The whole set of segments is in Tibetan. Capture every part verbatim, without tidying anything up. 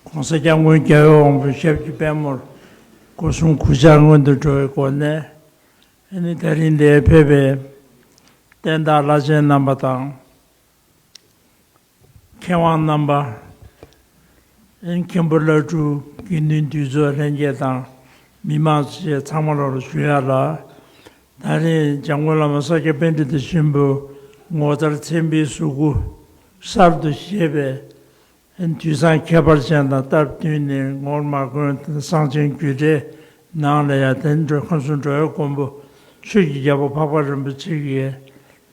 ༸གོང་ས་༸སྐྱབས་མགོན་རྒྱལ་བའི་དབང་པོའི་ཞབས་ཀྱི་པད་མོར་སྒོ་གསུམ་གུས་ཕྱག་སྔོན་དུ་འགྲོ་བའི་སྒོ་ནས། ཨ་ནི་ད་རིང་འདིར་ཕེབས་པའི་བསྟན་བདག་བླ་ཆེན་རྣམ་པ་དང་། མཁས་དབང་རྣམ་པ། ཨ་ནི་མཁན་པོ་བླ་སྤྲུལ་དགེ་འདུན་འདུས་ཚོགས་ལྷན་རྒྱས་དང་། མི་མང་ཚོ་ཚང་མ་ལོག་ལ་ཞུ་ཡག་ལ། ད་རིང་འཇམ་མགོན་བླ་མ་ས་སྐྱ་པཎྜི་ཏ་ཆེན་པོའི་ངོ་མཚར་མཚན་དཔེའི་གཟུགས་སྐུ་གསར་དུ་བཞད་པའི། དུས་བཟང་ཁྱད་པར་ཅན་དང་སྟབས་བསྟུན་ནས། ངོར་མ་དགོན་གསང་ཆེན་རྒྱུད་གྲྭའི་ནང་ལ་ཡང་། དེ་འགྲོ་ཁམས་གསུམ་འགྲོ་བའི་མགོན་པོ་ཆོས་ཀྱི་རྒྱལ་པོ་འཕགས་པ་རིན་པོ་ཆེ་གི་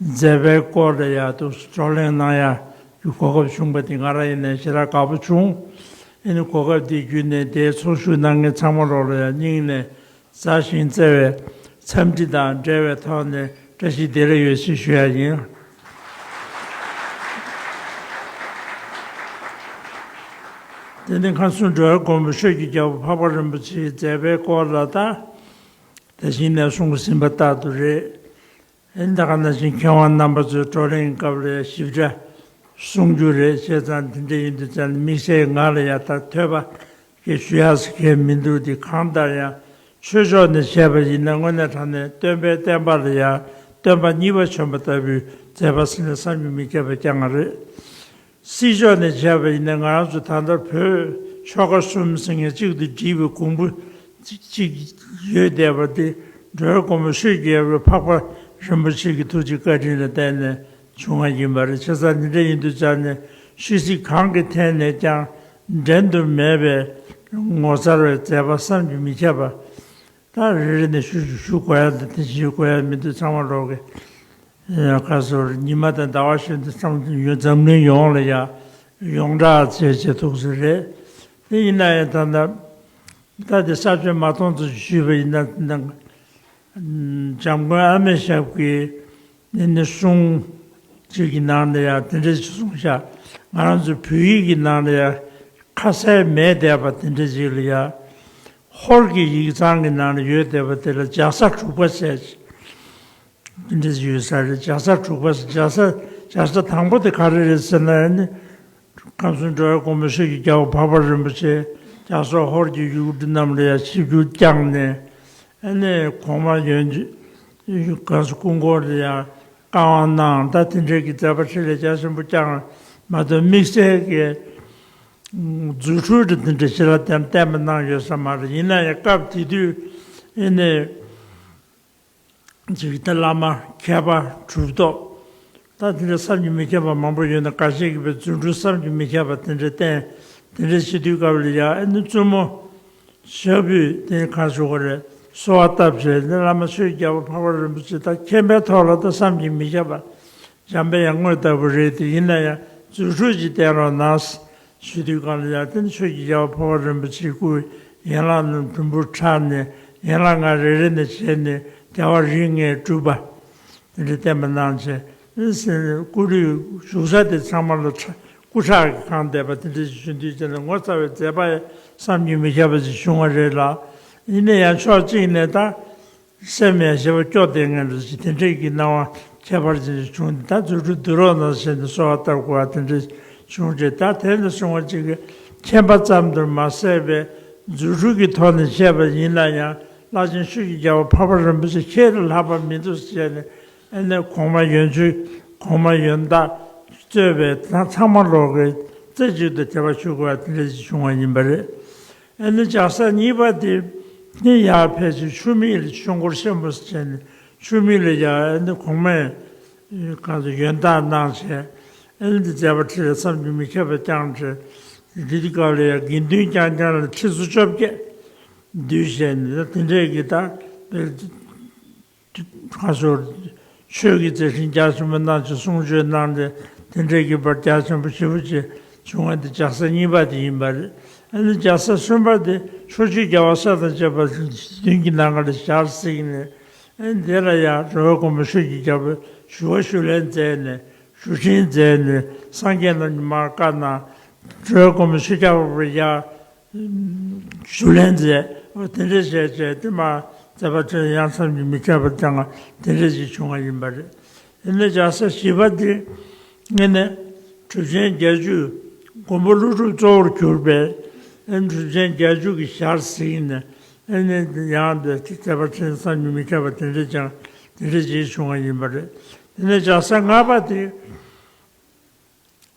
མཛད་པའི་སྐོར་ལ་ཡང་དུ་བགྲོ་གླེང་གནང་ཡག་གི་གོ་སྐབས་བྱུང་བ་དེ་ང་རང་ཡིན་ནའི་ཞེ་དྲག་དགའ་པོ་བྱུང་། ཨ་ནི་གོ་སྐབས་དེ་བརྒྱུད་ནས་དེའི་ཚོགས་ཞུགས་གནང་མཁན་ཚང་མ་ལོག་ལ་ཡང་སྙིང་ནས་མཛའ་ཞིང་བརྩེ་བའི་འཚམས་འདྲི་དང་འབྲེལ་བའི་ཐོག་ནས་བཀྲ་ཤིས་བདེ་ལེགས་ཡོད་ཅེས་ཞུ་ཡག་ཡིན། དེ་ནི་ཁམས་གསུམ་འགྲོ་བའི་མགོན་པོ་ཆོས་ཀྱི་རྒྱལ་པོ་འཕགས་པ་རིན་པོ་ཆེའི་མཛད་པའི་སྐོར་ལ། ད་ད་གིན་ནས་གསུང་གི་ཟིན་པ་ལྟར་དུ་རེད། ཨ་ནི་ད་ག་ནང་བཞིན་མཁས་དབང་རྣམ་པ་ཚོའི་བགྲོ་གླེང་སྐབས་ལ་ཡང་ཞིབ་ཕྲ་གསུང་རྒྱུ་རེད། བྱས་ཙང་དེ་འདྲ་ཡིན་དུས་ཙང་ནས་དམིགས་བསལ་ང་ལ་ཡང་ད་ཐོས་པ་གི་ཞུ་ཡག་ཟེར་མཁན་མི་འདུག་སྟེ། གང་ལྟར་ཡང་ཆོས་ཕྱོགས་ནས་བྱས་པ་ཡིན་ན་དངོས་གནས་དྲང་གནས་སྟོན་པའི་བསྟན་པ་ལ་ཡང་སྟོན་པ་གཉིས་པ་བྱོན་པ་ལྟ་བུའི་མཛད་པ་ཟེར་ན་བསམ་གྱིས་མི་ཁྱབ་པ་རྐྱང་ང་རེད། སྲིད་ཕྱོགས་ནས་བྱས་པ་ཡིན་ན་ང་རང་ཚོ་ད་ལྟ་བོད་ཆོལ་ཁ་གསུམ་ཟེར་མཁན་གཅིག་ཏུ་བསྒྲིལ་བའི་གོང་བུ་གཅིག་ཡོད་བསྡད་པ་དེ། འགྲོ་བའི་མགོན་པོ་ཆོས་ཀྱི་རྒྱལ་པོ་འཕགས་པ་རིན་པོ་ཆེ་གི་ཐུགས་རྗེ་བཀའ་དྲིན་ལ་བརྟེན་ནས་བྱུང་བ་ཡིན་པ་རེད། བྱས་ཙང་འདི་འདྲ་ཡིན་དུས་ཙང་ནས་ཆོས་སྲིད་གང་གི་ཐད་ནས་ཀྱང་འགྲན་དུ་མེད་པའི་ངོ་མཚར་བའི་མཛད་པ་བསམ་གྱིས་མི་ཁྱབ་པ། ད་རེ་རེ་ནས་ཞུ་ཞུ་ཞུ་དགོས་ཡག་དང་དེ་བཞིན་ཞུ་དགོས་ཡག་མི་འདུག་ཚང་མ་ལོག་གི་ཁ་སོར་ཉི་མ་དང་ཟླ་བ་བཞིན་དུ་འཛམ་གླིང་ཡོངས་ལ་ཡང་ཡོངས་གྲགས་བྱས་བྱས་ཐུགས་སུ་རེད། དེ་ཡིན་ན་ཡང་ད་ལྟ་ད་དེ་གསར་བརྗེ་མ་གཏོང་ཚུལ་ཞུས་པ་ཡིན་ན། འཇམ་མགོན་ཨ་མེ་ཤབ་ཀྱིས་ནི་ནི་གསུང་གཅིག་གི་ནང་ལ་ཡང་དེ་འདྲ་ཞིག་གསུངས་ཤག་ང་རང་ཚོའི་བོད་ཡིག་གི་ནང་ལ་ཡང་ཁ་གསལ་མེད་བསྡད་པ་དེ་འདྲ་ཞིག་ལ་ཡང་། ཧོར་གྱི་ཡིག་ཚང་གི་ནང་ལ་ཡོད་བསྡད་པ་དེ་ལ་ལྗགས་ས་དྲུག་པ་ཟེར། དེ་འདྲ་ཞིག་ཡོད་ས་རེད། ལྗགས་ས་དྲུག་པ་ཟེར། ལྗགས་ས་ལྗགས་ས་དང་པོ་དེ་ག་རེ་རེད་ཟེར་ན་ནི། ཁམས་གསུམ་འགྲོ་བའི་མགོན་པོ་ཆོས་ཀྱི་རྒྱལ་པོ་འཕགས་པ་རིན་པོ་ཆེ་རྒྱ་མཚོ་ཧོར་གྱི་ཡུལ་གྲུ་རྣམས་ལ་ཡང་ཆིབས་བསྒྱུར་བསྐྱངས་ནས། ཨ་ནི་གོང་མ་ཡོན་གང་སུ་སྐུ་འཁོར་ལ་ཡང་བཀའ་དབང་གནང་། ད་དེ་འདྲའི་གི་མཛད་པ་འཕྲིན་ལས་རྒྱ་ཆེན་པོ་བསྐྱངས་མ་གཏོགས་དམིགས་བསལ་གྱི་རྫུ་འཕྲུལ་དེ་འདྲ་ཞིག་ལ་བསྟན་བསྟན་པ་གནང་ཡོད་ས་མ་རེད། ཡིན་ན་ཡང་སྐབས་དེ་དུས་ཨ་ནི། ཅིག་ད་བླ་མ་མཁས་པ་གྲུབ་ཐོབ། ད་དེ་འདྲ་བསམ་གྱིས་མི་ཁྱབ་པ་མང་པོ་ཡོད་ན། འགའ་ཤས་ཀྱིས་པའི་རྫུ་འཕྲུལ་བསམ་གྱིས་མི་ཁྱབ་པ་དེ་འདྲ་བསྟན། དེ་འདྲ་བྱེད་དུས་སྐབས་ལ་ཡང་ཨ་ནི་བཙུན་མོ་ཞབས་པུས་དེ་གང་ཞུ་དགོས་རེད། གསོལ་བ་བཏབ་བྱས་ནི་བླ་མ་ཆོས་ཀྱི་རྒྱལ་པོ་འཕགས་པ་རིན་པོ་ཆེ་ད་མཁྱེན་པའི་ཐོག་ལ་ད་བསམ་གྱིས་མི་ཁྱབ་པ། འཇམ་པའི་དབྱངས་དངོས་ལྟ་བུ་རེད་དེ། ཡིན་ན་ཡང་རྫུ་འཕྲུལ་ཅིག་བསྟན་རོགས་གནང་། ཞུ་དུས་གང་ལ་ཡང་དེ་ནི་ཆོས་ཀྱི་རྒྱལ་པོ་འཕགས་པ་རིན་པོ་ཆེའི་སྐུ་ཡན་ལག་རྣམས་དུམ་བུར་ཕྲ་ནས། ཡན་ལག་ལྔ་རེ་རེ་ནས་བྱས་ནས་རྒྱལ་བ་རིགས་ལྔའི་སྤྲུལ་པ་དེ་འདྲ་བསྟན་པ་གནང་བྱས། སྐུ་རུས་བཞུགས་ས་དེ་ཚང་མ་ལ་སྐུ་ཁྲག་གིས་གང་བསྡད་པ་དེ་འདྲ་ཞིག་བྱུང་དུས་ཙམ་ལ་ངོ་མཚར་བའི་མཛད་པ་བསམ་གྱིས་མི་ཁྱབ་པ་ཞིག་བྱུང་བ་རེད་ལ། ཡིན་ན་ཡང་ཕྱོགས་གཅིག་ནས་ད། སེམས་ཡང་ཞེ་པོ་སྐྱོ་བསྡད་མཁན་རེད་ཅེས། དེ་འདྲས་ཀྱི་སྣང་བ་ཁྱད་པར་ཅན་ཞིག་བྱུང་སྟེ། ད་རྫུ་འཕྲུལ་བསྡུ་རོགས་གནང་ཟེར་ནས་གསོལ་བ་བཏབ་དགོས་པ་དེ་འདྲས་བྱུང་རྗེས། ད་དེ་ནས་བཟུང་བ་ཅིག་གིས་མཁྱེན་པ་ཙམ་དུ་མ་ཟད་པའི་རྫུ་འཕྲུལ་གྱི་ཐོག་ནས་བཤད་པ་ཡིན་ན་ཡང་། བླ་ཆེན་ཆོས་ཀྱི་རྒྱལ་པོ་འཕགས་པ་རིན་པོ་ཆེ་ཁྱེད་ལས་ལྷག་པ་མི་འདུག་ཟེར་ནས། ཨ་ནི་གོང་མ་ཡོན་མཆོད་གོང་མ་ཡོན་བདག་གཙོས་པའི་ད་ཚང་མ་ལོག་གིས་རྩེ་གཅིག་ཏུ་དད་པ་ཞུ་དགོས་པ་དེ་འདྲས་ཅིག་བྱུང་བ་ཡིན་པ་རེད། ཨ་ནི་ལྗགས་ས་གཉིས་པ་དེ་ནི་ཡར་ཕལ་ཆེར་ཆུ་མིག་ལ་ཆོས་འཁོར་ཆེན་པོ་ཟེར་ནས། ཆུ་མིག་ལ་ཡར་ཨ་ནི་གོང་མས་གང་དུ་ཡོན་བདག་གནང་བྱས། ཨ་ནི་འདི་མཛད་པ་འཕྲིན་ལས་བསམ་གྱིས་མི་ཁྱབ་པ་བསྐྱངས་བྱས། འདི་དུས་སྐབས་ལ་ཡང་དགེ་འདུན་རྐྱང་རྐྱང་ལ་ཁྲི་ཚོ་བཅོ་བརྒྱད་འདུས་བྱས་ནས། དེ་འདྲས་ཀྱི་ད། ཁ་སོར་ཆོས་ཀྱི་མཛད་འཕྲིན་རྒྱ་ཆེན་པོ་གནང་བྱས། གསུང་ཆོས་གནང་སྟེ་དེ་འདྲས་ཀྱི་བར་རྒྱ་ཆེན་པོ་ཞེ་པོ་ཅིག་བྱུང་བ་འདི་ལྗགས་ས་གཉིས་པ་དེ་ཡིན་པ་རེད། ཨ་ནི་ལྗགས་ས་གསུམ་པ་དེ་ཕྱོགས་བཅུའི་རྒྱལ་བ་སྲས་དང་བཅས་པ་བདུན་གྱི་ནང་ལ་ཞལ་གཟིགས་ནས། ཨ་ནི་དེ་ལ་ཡང་འགྲོ་བའི་མགོན་པོ་ཆོས་ཀྱི་རྒྱལ་པོས་ཞུ་བ་ཞུ་ལན་མཛད་ནས། ཞུ་འཕྲིན་མཛད་ནས། སངས་རྒྱས་རྣམས་ཀྱིས་མར་བཀའ་གནང་། འགྲོ་བའི་མགོན་པོ་ཆོས་རྒྱལ་པོས་ཡར་ཞུ་ལན་མཛད། འོ་དེ་འདྲ་བྱས་བྱས་ཏེ་མར་མཛད་པ་འཕྲིན་ཡང་བསམ་གྱིས་མི་ཁྱབ་པ་བསྐྱངས་པ་དེ་འདྲ་ཞིག་བྱུང་བ་ཡིན་པ་རེད། དེ་ནས་ལྗགས་ས་བཞི་པ་འདི་ནི་གྲུབ་ཆེན་བརྒྱད་ཅུ་མགོན་པོ་ཀླུ་སྒྲུབ་གཙོ་བོར་གྱུར་པའི་ ཨེ་གྲུབ་ཆེན་བརྒྱད་ཅུ་གི་ཞལ་གཟིགས་ནས། ཨེ་ནས་ཡང་དེ་མཛད་པ་ཕྲིན་བསམ་གྱིས་མི་ཁྱབ་པ་དེ་འདྲ་ཀྱང་དེ་འདྲ་ཅིག་བྱུང་བ་ཡིན་པ་རེད། དེ་ནས་ལྗགས་ལྔ་པ་དེ།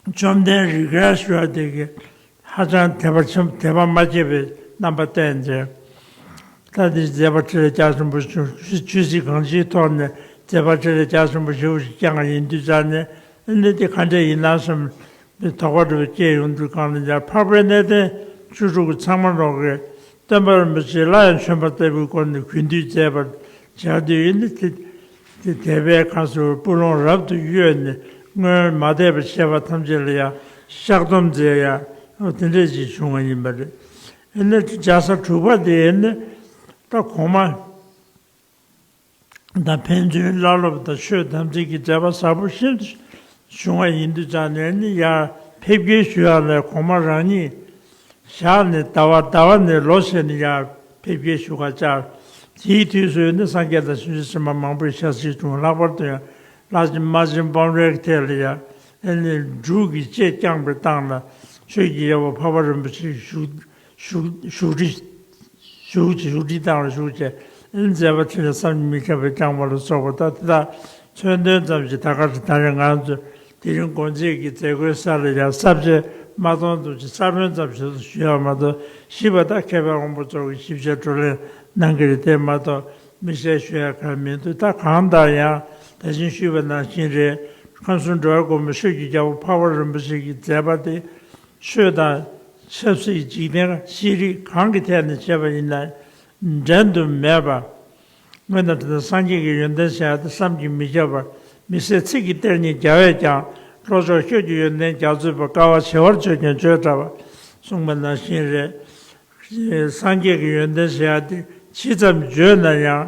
བཅོམ་ལྡན་རིགས་དགར་ཞུ་བ་དེ་གིས་ཧ་ཅང་དད་པ་ཆེན་དད་པ་མ་སྐྱེས་པའི་རྣམ་པ་བསྟན་ཏེ། ད་དེ་མཛད་པ་ཁྲི་ལས་རྒྱ་ཆེན་པོ་ཆུ་ཆུ་སྲིད་གང་ཅིའི་ཐོག་ནས་མཛད་པ་ཁྲི་ལས་རྒྱ་ཆེན་པོ་ཞེ་པོ་ཞིག་བསྐྱངས་པ་ཡིན་དུས་ཙང་ནས། ཨ་ནི་དེ་ག་འདྲ་ཡིན་ན་བསམ་པའི་དོགས་པ་འདྲ་བོ་སྐྱེས་ཡོང་དུས། གང་ལ་ཡང་འཕགས་པའི་གནས་བརྟན་བཅུ་དྲུག་གི་ཚང་མ་ལོག་གི་སྟོན་པ་རིན་པོ་ཆེ་སླར་ཡང་བྱོན་པ་ལྟ་བུའི་སྒོ་ནས་གུས་འདུད་མཛད་པར་བྱ་དུས། ཨ་ནི་དེ། དེ་དད་པའི་ཁ་སོར་སྤུ་ལོང་རབ་ཏུ་གཡོས་ནས། སྔོན་མ་དད་པ་བྱས་པ་ཐམས་ཅད་ལ་ཡང་བཤགས་སྡོམ་མཛད་ཡ། འོ་དེ་འདྲ་ཅིག་བྱུང་བ་ཡིན་པ་རེད། ཨེ་ནས་ལྗགས་ས་དྲུག་པ་དེ་ནི་ད་གོང་མ་དང་ཕན་ཚུན་བླ་སློབ་དང་ཆོས་དམ་ཚིག་གི་མཛད་པ་ཟབ་པོ་ཤིན་ཏུ་བྱུང་བ་ཡིན་དུས་ཙང་ནས་ནི། ཡར་ཕེབས་སྐྱེལ་ཞུ་ཡ་ལ་གོང་མ་རང་ཉིད་ཞག་ནས་ཟླ་བ། ཟླ་བ་ནས་ལོ་བྱས་ནས་ཡར་ཕེབས་སྐྱེལ་ཞུ་ག་བཅར། དེའི་དུས་སུ་ནི་སངས་རྒྱས་དང་བྱང་ཆུབ་སེམས་དཔའ་མང་པོས་ཞལ་གཟིགས་བྱུང་། ལྷག་པར་དུ་ཡང་ལྷ་ཆེན་དམག་ཆེན་སྤོམ་རའི་ཐད་ལ་ཡང་ཨེ་ནི་འབྲུག་གི་ལྕེ་བརྐྱངས་པའི་སྟེང་ལ་ཆོས་ཀྱི་རྒྱལ་པོ་འཕགས་པ་རིན་པོ་ཆེ་བཞུགས་བཞུགས་བཞུགས་ཁྲི། བཞུགས་བཞུགས་ཁྲི་སྟེང་ལ་བཞུགས་བྱས། ཨེ་ནི་མཛད་པ་ཕྲིན་ལས་བསམ་གྱིས་མི་ཁྱབ་པ་བསྐྱངས་པ་ལ་སོགས་པ། ད་དེ་དག་མཚོན་དོན་ཙམ་ཞིག་ད་ག་ད་རེས་ང་ཚོས་དེ་རིང་དགོང་ཚིགས་ཀྱི་མཛད་སྒོའི་ས་ལ་ཡང་ས་བཅད་མ་སྟོང་དུ་ཅིག་ས་བོན་ཙམ་ཞིག་ཞུ་ཡ་མ་གཏོགས། ཞིབ་པ་ད་མཁས་པའི་དབང་པོ་ཚོ་གིས་ཞིབ་ཆ་བགྲོ་གླེང་གནང་གི་རེད། དེ་མ་གཏོགས་དམིགས་བསལ་ཞུ་ཡ་གང་མི་འདུག། ད་གང་ལྟར་ཡང་ད་གིན་ཞུས་པ་ནང་བཞིན་རེད། ཁམས་གསུམ་འགྲོ་བའི་མགོན་པོ་ཆོས་ཀྱི་རྒྱལ་པོ་འཕགས་པ་རིན་པོ་ཆེ་གི་མཛད་པ་དེ། ཆོས་དང་ཆབ་སྲིད་འཇིག་རྟེན་ཤེས་རིག་གང་གི་ཐད་ནས་བྱས་པ་ཡིན་ན་འགྲན་དུ་མེད་པ། དངོས་དང་བྲལ་སངས་རྒྱས་ཀྱི་ཡོན་ཏན་ཟེར་ཡ་དེ་བསམ་གྱིས་མི་ཁྱབ་པ། མི་ཟད་ཚིག་གི་གཏེར་སྙེད་རྒྱལ་བས་ཀྱང་། བློ་མཆོག་ཤོད་ཀྱི་ཡོན་ཏན་རྒྱ་མཚོའི་དཔལ། དཀའ་བ་བྱེ་བར་བརྗོད་ཀྱང་བརྗོད་བྲལ་བ། གསུངས་པ་ནང་བཞིན་རེད། སངས་རྒྱས་ཀྱི་ཡོན་ཏན་ཟེར་ཡ་དེ་ཇི་ཙམ་བརྗོད་ན་ཡང་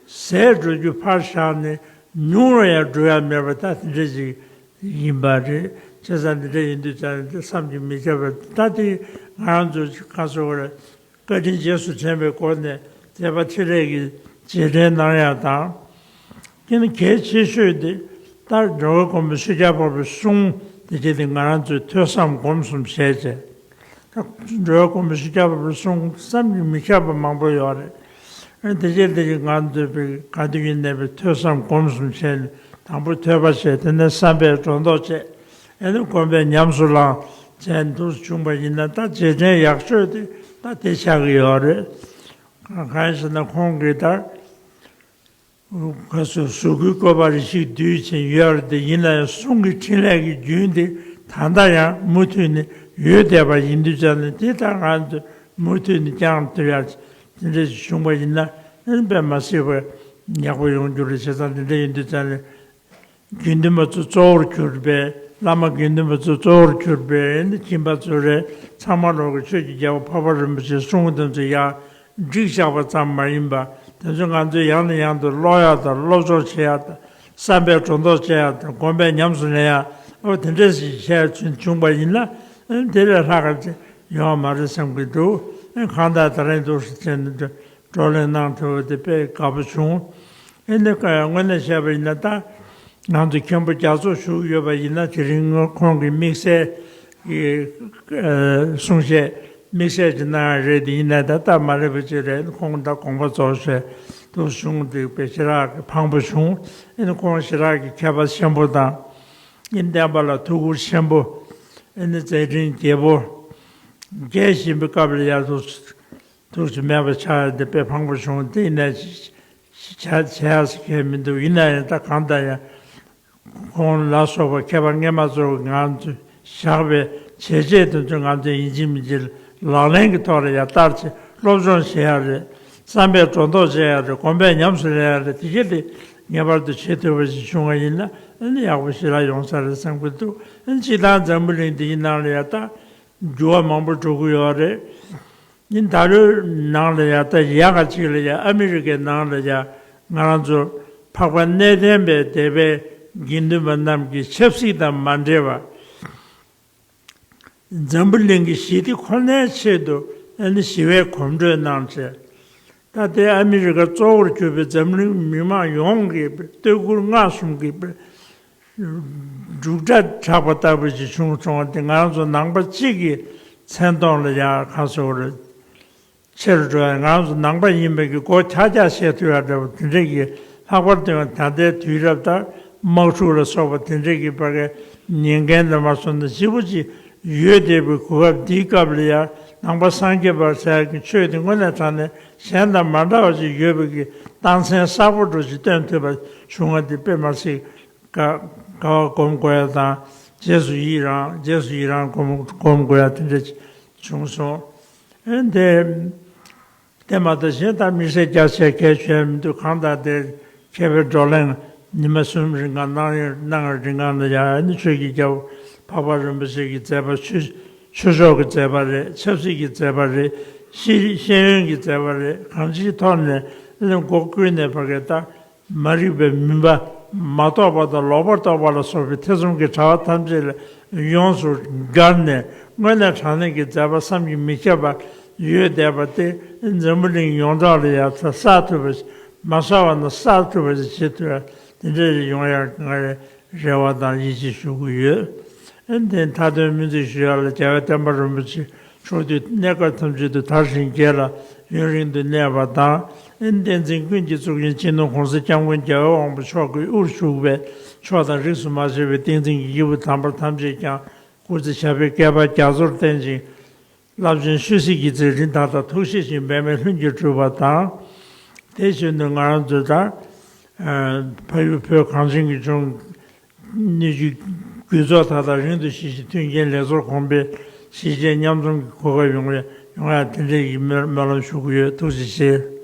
ཟད་འགྲོ་རྒྱུ་ཕར་བཞག་ནས་ཉུང་རུ་ཡང་འགྲོ་ཡ་མེད་པ་ད་དེ་འདྲ་ཞིག་ཡིན་པ་རེད། བྱས་ཙང་འདི་འདྲ་ཡིན་དུས་ཙང་ནས་དེ་བསམ་གྱིས་མི་ཁྱབ་པ། ད་དེ་ང་རང་ཚོ་ག་ཚོད་རེད། བཀའ་དྲིན་རྗེས་སུ་དྲན་པའི་སྒོ་ནས་མཛད་པ་ཁྲི་རལ་གྱི་རྗེས་དྲན་གནང་ཡ་དང་། དེ་ནི་གལ་ཆེ་ཤོས་དེ་ད་འགྲོ་བའི་མགོན་པོ་ཆོས་རྒྱལ་འཕགས་པའི་གསུང་དེ་གྱད་དེ་ང་རང་ཚོས་ཐོས་བསམ་སྒོམ་གསུམ་བྱས་རྗེས། ད་འགྲོ་བའི་མགོན་པོ་ཆོས་རྒྱལ་འཕགས་པའི་གསུང་བསམ་གྱིས་མི་ཁྱབ་པ་མང་པོ་ཡོད་རེད། ཨ་དེ་གྱད་དེ་གྱད་ང་ཚོས་པའི་ག་དུས་ཡིན་ནའི་པའི་ཐོས་བསམ་སྒོམ་གསུམ་བྱས་ནས། དང་པོ་ཐོས་པ་བྱས། དེ་ནས་བསམ་པས་སྒྲོ་འདོགས་བཅད། ཨ་ནི་སྒོམ་པས་ཉམས་སུ་བླངས་བྱས་འདུག་བྱུང་པ་ཡིན་ན། ད་རྗེས་དྲན་ཡག་ཤོས་དེ་ད་དེ་ཆགས་ཀྱི་ཡོད་རེད། གང་ཡིན་ཟེར་ན་ཁོང་གིས་ད་ག་སོ་གཟུགས་སྐུའི་བཀོད་པ་རེ་ཞིག་བསྡུས་ཕྱིན་ཡོད་རེད། དེ་ཡིན་ན་ཡང་གསུང་གི་འཕྲིན་ལས་ཀྱི་རྒྱུན་དེ་ད་ལྟ་ཡང་མུ་མཐུད་ནས་ཡོད་བསྡད་པ་ཡིན་དུས་ཙང་ནས། དེ་ད་ང་ཚོས་མུ་མཐུད་ནས་བསྐྱངས་ཐུབ་ཡ་དེ་འདྲ་ཞིག་བྱུང་པ་ཡིན་ན། ཨ་ནི་དཔེ་མ་སྲིད་པ་ཡག་པོ་ཡོང་རྒྱུ་རེད། བྱས་ཙང་དེ་འདྲ་ཡིན་དུས་ཙང་ནས། དགེ་འདུན་པ་ཚོ་གཙོ་བོར་གྱུར་པའི། བླ་མ་དགེ་འདུན་པ་ཚོ་གཙོ་བོར་གྱུར་པའི་ཨ་ནི་སྦྱིན་པ་ཚོ་རེད། ཚང་མ་ལོག་གི་ཆོས་ཀྱི་རྒྱལ་པོ་འཕགས་པ་རིན་པོ་ཆེའི་གསུང་དེ་ཚོ་ཡར་བསྒྲིགས་བཞག་པ་ཙམ་མ་ཡིན་པ། དེ་ཚོ་ང་ཚོས་ཡང་ནས་ཡང་དུ་ཀློག་ཡག་དང་སློབ་སྦྱོང་བྱེད་ཡག་དང་། བསམ་པས་སྒྲོ་འདོགས་བཅད་ཡག་དང་། སྒོམ་པས་ཉམས་སུ་ལེན་ཡག། ཨོ་དེ་འདྲ་ཞིག་བྱས་བྱུང་བྱུང་པ་ཡིན་ན། ཨ་ནི་དེ་ལས་ལྷག་ག་ཅིག་ཡོང་བ་མ་རེད་བསམ་གྱི་འདུག། ཨ་ནི་གང་ལྟར་དེ་རིང་འདུག་སེ་བྱས་ནས་བགྲོ་གླེང་གནང་ཐུབ་པ་དེ་དཔེ་དགའ་པོ་བྱུང་། ཨེ་ནི་དངོས་གནས་བཤད་པ་ཡིན་ན། ད་ང་ཚོ་མཁན་པོ་རྒྱ་མཚོ་བཞུགས་ཡོད་པ་ཡིན་ན། དེ་རིང་ཁོང་གི་དམིགས་བསལ་གྱི་གསུང་བཤད་དམིགས་བསལ་གྱི་གནང་ཡ་རེད། དེ་ཡིན་ན་ད་སྟབས་མ་རེད་པ་ཅིག་རེད། ཁོང་ད་དགོངས་པ་རྫོགས་བྱས་འདུག་བྱུང་། དེ་དཔེ་ཞེ་དྲག་གི་ཕངས་པོ་བྱུང་། ཨེ་ནི་ཁོང་ཞེ་དྲག་གི་མཁས་པ་ཆེན་པོ་དང་། ཨེ་ནི་བསྟན་པ་ལ་ཐུགས་ཁུར་ཆེན་པོ། ཨེ་ནི་མཛད་འཕྲིན་རྒྱས་པོ་རྒྱས་བཞིན་པའི་སྐབས་ལ་ཡར་ཐུགས་ཐུགས་སུ་མེད་པ་ཆགས་ཏེ་དཔེ་ཕངས་པོ་བྱུང་། དེ་ཡིན་ན་བྱ་བྱ་ཡག་ཟེར་མཁན་མི་འདུག། ཡིན་ན་ཡང་ད་གང་ལྟར་ཡང་ཁོང་ལ་སོགས་པ་མཁས་པ་སྔོན་མ་ཚོ་ང་ཚོས་བཞག་པའི་བྱས་རྗེས་དེ་ཚོ་ང་ཚོས་ཡིན་གཅིག་མིན་གཅིག་ལག་ལེན་གྱི་ཐོག་ལ་ཡར་བསྟར་བྱས་སློབ་སྦྱོང་བྱེད་ཡག་རེད། བསམ་པས་སྒྲོ་འདོགས་བཅད་ཡག་རེད། སྒོམ་པས་ཉམས་སུ་ལེན་ཡག་རེད། དེ་གྱད་དེ་ངེས་པར་དུ་བྱེད་ཐུབ་པ་ཞིག་བྱུང་བ་ཡིན་ན། ཨ་ནི་ཡག་པོ་ཞེ་དྲག་ཡོང་ས་རེད་བསམ་གྱི་འདུག། ཨ་ནི་སྤྱིར་བཏང་འཛམ་བུ་གླིང་འདིའི་ནང་ལ་ཡ་ད་འགྱུར་བ་མང་པོ་འགྲོ་གི་ཡོད་རེད། ཨ་ནི་ད་ལོའི་ནང་ལ་ཡ་ད་ཡག་ག་ཅིག་ལ་ཡ་ཨ་མི་རི་ཀའི་ནང་ལ་ཡ་ང་རང་ཚོ་འཕགས་པ་གནས་བརྟན་པའི་སྡེ་པའི་དགེ་འདུན་པ་རྣམས་ཀྱི་ཆབ་སྲིད་དང་མ་འབྲེལ་བ། འཛམ་བུ་གླིང་གི་ཞི་བདེ་ཁོ་ནའི་ཆེད་དུ་ཨ་ནི་ཞི་བའི་གོམ་བགྲོད་གནང་བྱས། ད་ལྟའི་ཨ་མི་རི་ཀ་གཙོ་བོར་གྱུར་པའི་འཛམ་གླིང་མི་མང་ཡོངས་ཀྱིས་བསྟོད་བཀུར་མངའ་གསུམ་གྱི་འབྲུག་སྒྲ་གྲགས་པ་ལྟ་བུ་ཞིག་བྱུང་སོང་བ་དེ། ང་རང་ཚོ་ནང་པ་གཅིག་གིས་ མཚན་མཐོང་ལ་ཡང་གང་ཟེར་བ་རེད། ཆེ་རུ་འགྲོ་ཡ། ང་རང་ཚོ་ནང་པ་ཡིན་པའི་གི་སྒོ་ཆག་ཆག་བཤད་ཐུབ་ཡ་འདྲ་བོ་དེ་འདྲས་ཀྱི། ལྷག་པར་དུ་ད་ལྟའི་དུས་རབས་ལྟར་དམག་འཁྲུག་ལ་སོགས་པ་དེ་འདྲས་ཀྱི་བར་གྱི་ཉེན་ཁའི་འདྲ་མ་སོང་ན་ལྗིད་པོ་ཅིག་ཡོད་བསྡད་པའི་གོ་སྐབས་འདིའི་སྐབས་ལ་ཡང་ནང་པ་སངས་རྒྱས་པ་ཟེར་ཡ་གི་ཆོས་དེ་དངོས་གནས་དྲང་གནས་གཞན་དང་མ་འདྲ་བ་ཅིག་ཡོད་པའི་གི་རྟགས་མཚན་གསལ་པོ་འདྲ་ཅིག་སྟོན་ཐུབ་པ་བྱུང་བ་འདི་དཔེ་མ་སྲིད་དགའ། དགའ་བ་སྒོམ་དགོས་ཡ་དང་། རྗེས་སུ་ཡི་རང་། རྗེས་སུ་ཡི་རང་སྒོམ་སྒོམ་དགོས་ཡ་དེ་འདྲ་ཅིག་བྱུང་སོང་། ཨེ་འདི། དེ་མ་གཏོགས་གཞན་དག་དམིགས་བསལ་རྒྱ་ཆེ་གལ་ཆེ་མི་འདུག་གང་ལྟར་དེ་མཁས་པའི་བགྲོ་གླེང་ཉི་མ་གསུམ་རིང་ག་གནང་ཡོད། གནང་ཡོད་རིང་ག་ལ་ཡང་ཨ་ནི་ཆོས་ཀྱི་རྒྱལ་པོ་འཕགས་པ་རིན་པོ་ཆེ་གི་མཛད་པ། ཆོས་ཆོས་ཕྱོགས་ཀྱི་མཛད་པ་རེད། ཆབ་སྲིད་ཀྱི་མཛད་པ་རེད། ཤེས་ཤེས་ཡོན་གྱི་མཛད་པ་རེད། གང་ཅིའི་ཐོག་ནས་ཨ་ནི་སྒོ་ཀུན་ནས་ཕ་གི་ད། མ་རིག་པའི་མུན་པ་མ་རྟོགས་པ་དང་ལོག་པར་རྟོག་པ་ལ་སོགས་པའི་ཐེ་ཚོམ་གྱི་དྲ་བ་ཐམས་ཅད་ལས་ཡོངས་སུ་བསྒར་ནས་དངོས་གནས་དྲང་གནས་ཀྱི་མཛད་པ་བསམ་གྱིས་མི་ཁྱབ་པ་ཡོད་བསྡད་པ་དེ་འཛམ་བུ་གླིང་ཡོངས་གྲགས་ལ་ཡང་གསལ་ཐུབ་པ་ཞིག་མ་གསལ་བ་ན་གསལ་ཐུབ་པ་ཞིག་བྱེད་ཐུབ་པ་དེ་འདྲ་ཡོང་ཡག་ང་རེ་རེ་བ་དང་ཡིད་ཆེས་ཞུ་གི་ཡོད། ཨེ་འདི་མཐའ་དོན་སྨོན་ཚིག་ཞུ་ཡག་ལ་རྒྱལ་བའི་བསྟན་པ་རིན་པོ་ཆེ་མཆོག་འདི་གནས་སྐབས་ཐམས་ཅད་དུ་དར་ཞིང་རྒྱས་ལ་ཡུན་རིང་དུ་གནས་པ་དང་། ཨེ་བསྟན་འཛིན་ཀུན་གྱི་གཙུག་རྒྱན་སྤྱི་ནོར་༸གོང་ས་༸སྐྱབས་མགོན་རྒྱལ་བའི་དབང་པོ་མཆོག་གི་དབུར་བཞུགས་པའི་མཆོག་དང་རིས་སུ་མ་ཆད་པའི་བསྟན་འཛིན་གྱི་སྐྱེས་བུ་དམ་པ་ཐམས་ཅད་ཀྱང་སྐུ་ཚེ་ཞབས་པད་བསྐལ་པ་རྒྱ་མཚོར་བརྟན་ཅིང་། རླབས་ཆེན་ཆོས་སྲིད་ཀྱི་ཚེ་རིང་ཐག་ཐག་ཐུགས་བཞེད་བཞིན་འབད་མེད་ལྷུན་གྱིས་གྲུབ་པ་དང་། དེ་བཞིན་དུ་ང་རང་ཚོའི་ད་ཕ་ཡུལ་བོད་གངས་ཅན་གྱི་ལྗོངས་སྣོད་བཅུད་རྒུད་ཚོགས་མཐའ་དག་རིང་དུ་གཤེགས་ཤིང་མཐུན་རྐྱེན་ལེགས་ཚོགས་གོང་འཕེལ་གཞིས་བྱེས་མཉམ་འཛོམས་ཀྱི་གོ་སྐབས་ཡོང་བའི་ཡོང་ཡག་དེ་འདྲའི་ཡི་སྨོན་སྨོན་ལམ་ཞུ་གི་ཡོད། ཐུགས་རྗེ་ཆེ།